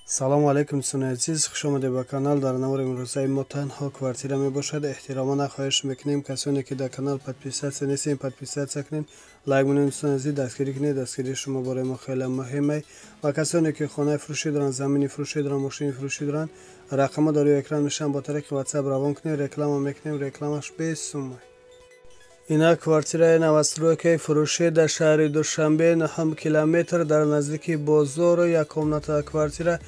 Салому алейкум, дӯстони азиз, хуш омадед ба канал. Дар навори имрӯзаи мо танҳо квартира мебошад. Эҳтиромона хоҳиш мекунем, касоне ки дар канал подписаться нестем, подписаться кунед, лайк монед, дӯстони азиз, дастгирӣ кунед. Дастгирии шумо барои мо хеле муҳим аст. Ва касоне ки хонаи фурӯшӣ доранд, замини фурӯшӣ доранд, мошини фурӯшӣ доранд, рақамҳо дар рӯи экран мешаванд, бо тариқи WhatsApp равон кунед, реклама мекунем, рекламаш бесумай. Ина квартираи новостройкаи фурӯшӣ дар шаҳри Душанбе, 9 километр, дар наздики бозор. Як комната квартира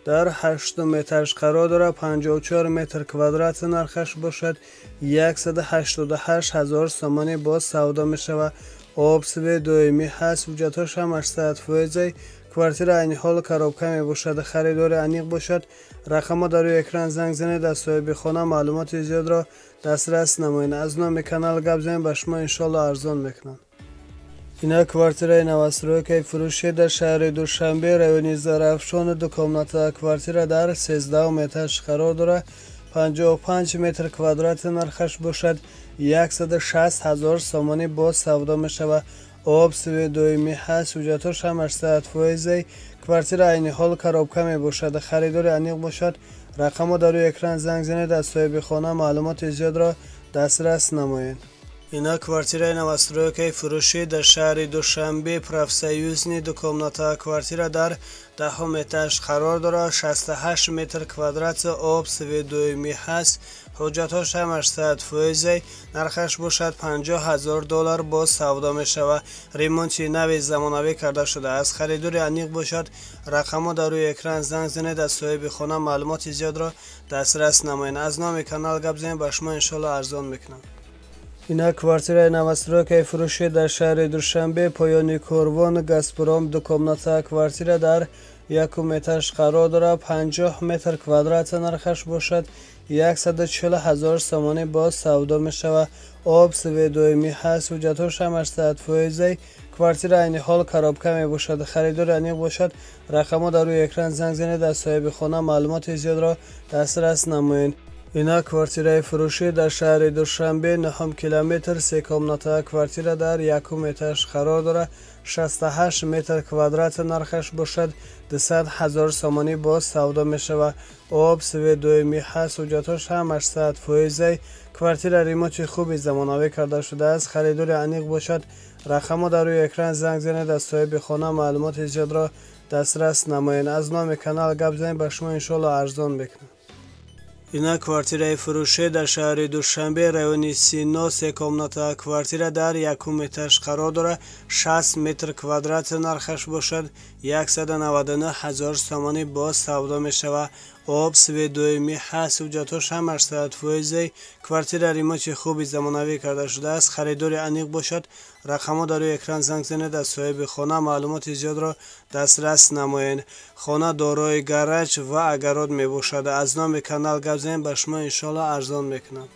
дар ҳаштум этаж қарор дорад, 54 метр квадрат, нархаш бошад 188 ҳазор сомонӣ боз савдо мешавад. Об, свет доимӣ ҳаст, ҳуҷҷатҳош ҳамаш 100%. Квартира айни ҳол коробка мебошад. Харидори аниқ бошад, рақамҳо дар рӯи экран, занг занед, аз соҳиби хона маълумоти зиёдро дастрас намоед. Аз номи канал гап занед, ба шумо иншоалло арзон мекунанд. Ина квартираи новостройкаи фурӯшӣ дар шаҳри Душанбе, райони Зарафшон, ду комната квартира дар 13-ум этаж қарор дорад, 55 метр квадрат, нархаш бошад 160 ҳазор сомонӣ боз савдо мешавад. Об, свет доимӣ ҳаст, ҳуҷҷатҳош ҳамаш 100%. Квартира айни ҳол коробка мебошад. Харидори аниқ бошад, рақамҳо дар рӯи экран, занг занед, аз соҳиби хона маълумоти зиёдро дастрас намоед. Ина квартираи новостройкаи фурӯшӣ дар шаҳри Душанбе, Профсоюзный, ду комната квартира дар 10-ум этаж қарор дорад, 68 метр квадрат, об, свет доимӣ ҳаст, ҳуҷҷатҳош ҳамаш 100%, нархаш бошад 50 ҳазор доллар боз савдо мешавад. Ремонти нави замонавӣ карда шудааст. Харидори аниқ бошад, рақамҳо дар рӯи экран, занг занед, аз соҳиби хона маълумоти зиёдро дастрас намоед. Аз номи канал гап занед, ба шумо иншоалло арзон мекунам. Ина квартираи новостройкаи фурӯшӣ дар шаҳри Душанбе, поёни Корвон, Газпром, ду комната квартира дар якум этаж қарор дорад, 50 метр квадрат, нархаш бошад 140 ҳазор сомонӣ боз савдо мешавад. Об, свет доимӣ ҳаст, ҳуҷҷатҳош ҳамаш 100%. Квартира айни ҳол коробка мебошад. Харидори аниқ бошад, рақамҳо дар рӯи экран, занг занед, аз соҳиби хона маълумоти зиёдро дастрас намоед. Ина квартираи фурӯшӣ дар шаҳри Душанбе, 9 километр, се комната квартира дар якум этаж қарор дорад, 68 метр квадрат, нархаш бошад 200 ҳазор сомонӣ боз савдо мешавад. Об, свет доимӣ ҳаст, ҳуҷҷатҳош ҳамаш 100%. Квартира ремонти хуби замонавӣ карда шудааст. Харидори аниқ бошад, рақамҳо дар рӯи экран, занг занед, аз соҳиби хона маълумоти зиёдро дастрас намоед. Аз номи канал гап занед, ба шумо иншоалло арзон мекунам. Ина квартираи фурӯшӣ дар шаҳри Душанбе, райони Сино, се комната квартира дар якум этаж қарор дорад, 60 метр квадрат, нархаш бошад 199 ҳазор сомонӣ боз савдо мешавад. Об, свет доимӣ ҳаст, ҳуҷҷатҳош ҳамаш 100%. Квартира ремонти хуби замонавӣ карда шудааст. Харидори аниқ бошад, рақамҳо дар рӯи экран, занг занед, аз соҳиби хона маълумоти зиёдро дастрас намоед. Хона дорои гараж ва огород мебошад. Аз номи канал гап занед, ба шумо иншоалло арзон мекунам.